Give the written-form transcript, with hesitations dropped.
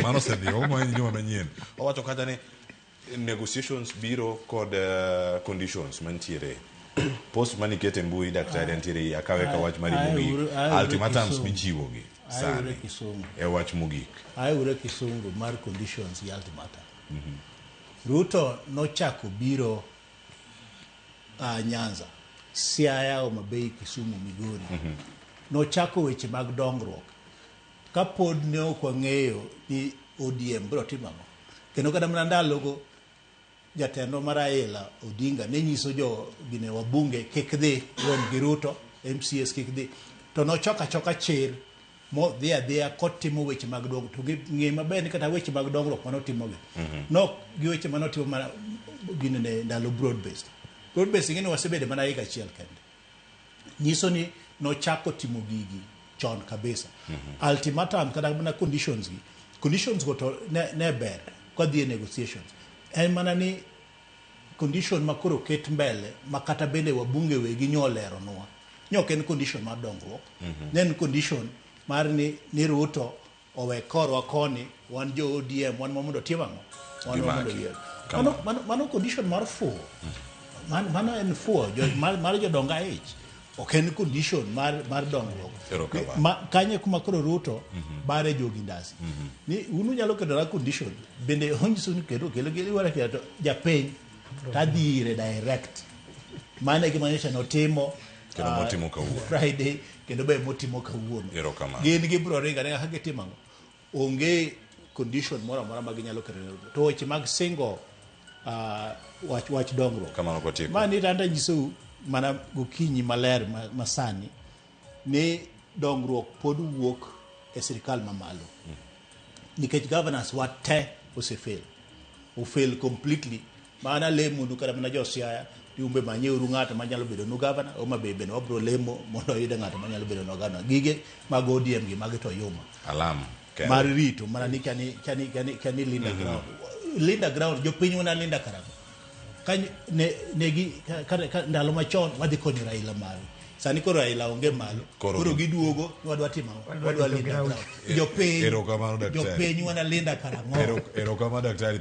Mano osedhi, omanyo juma manyien. Owacho kacha ni negotiations biro kod conditions mantiere. Post mane iketo e mbui daktari antiere akawe ka wach mari mogik. Ultimatums michiwo gi sani e wach mogik. Ayure kisungu mar conditions gi ultimatum. Ruto nochako biro Nyanza, Siaya, Homa Bay, Kisumu, Migori. Nochako weche mag dongruok. Kapod ne ok wang'eyo ni ODM biro timo ang'o. Kendo kata mana ndalogo jatendwa mar Raila Odinga ne nyiso jo gine wabunge kik dhi rom gi Ruto, MCAs kik dhi. To nochoko achoka chir modhi adhiya kotimo weche mag dongruok. To ng'e maber ni kata weche mag dongruok manotimogi, nok gi weche manotimo mana gine ne ndalo broad based. Broad based ing'e ni wasebedo mana higa achiel kende. Nyiso ni nochako timo gigi chon kabisa. Ultimatum kata mana conditions gi. Conditions go to ne ber kodhi e negotiations. En mana ni condition ma koro ket mbele ma kata bende wabunge wegi nyo oleronwa. Nyo ok en condition mar dongruok. Ne en condition mar ni Ruto owe korwa koni wan jo ODM wan ma mondo otim ang'o? Wan ma mondo Gimaki. oyier. Kamano. Mano condition mar fuwo. Mano en fuwo mar jodong aich. Ok en condition mar dongruok. Erokamano. Kanye kuma koro Ruto bare jogi ndasi. Ni un unyalo keto na condition bende onyiso ni kendo kelo kelo iwara kelo to japiny tadhi ire direct. Mano e gima nyocha notimo Kendo motimo kawuono. Friday kendo be motimo kawuono. Erokamano. Gin gibiro ringo aringa kaka gitimo ang'o? Onge condition moro amora ma ginyalo keto ne Ruto. To weche mag singo wach dongruok. Kamano kwatieko. Ma ni tanda nyisou mana gokinyi maler masani ni dongruok pod wuok e sirikal mamalo. Nikech governors wa te osefail. Ofail completely. Mana lemo nu kata mana jo Siaya ni umbe manyeuru ng'ato manyalo bedo nu governor, Homa Bay bende wabro lemo mondo oyude ng'ato manyalo bedo nu governor. Gige mag ODM gi magi to yuma. Alam. Kende. Mar rito mana ni kani Linda ground. Linda ground jopiny wana Linda karang'o. Ka ne, ne gi, ka, ka, ka, ndalo machon wadhi konyo Raila malo. Sani koro Raila onge malo. Koro Koro giduogo ni wadwa timo ang'o? Wadwa Wadwa rito Linda ground. ground. Jopiny, Erokamano, daktari. Jopiny wana Linda karang'o. Erokamano daktari.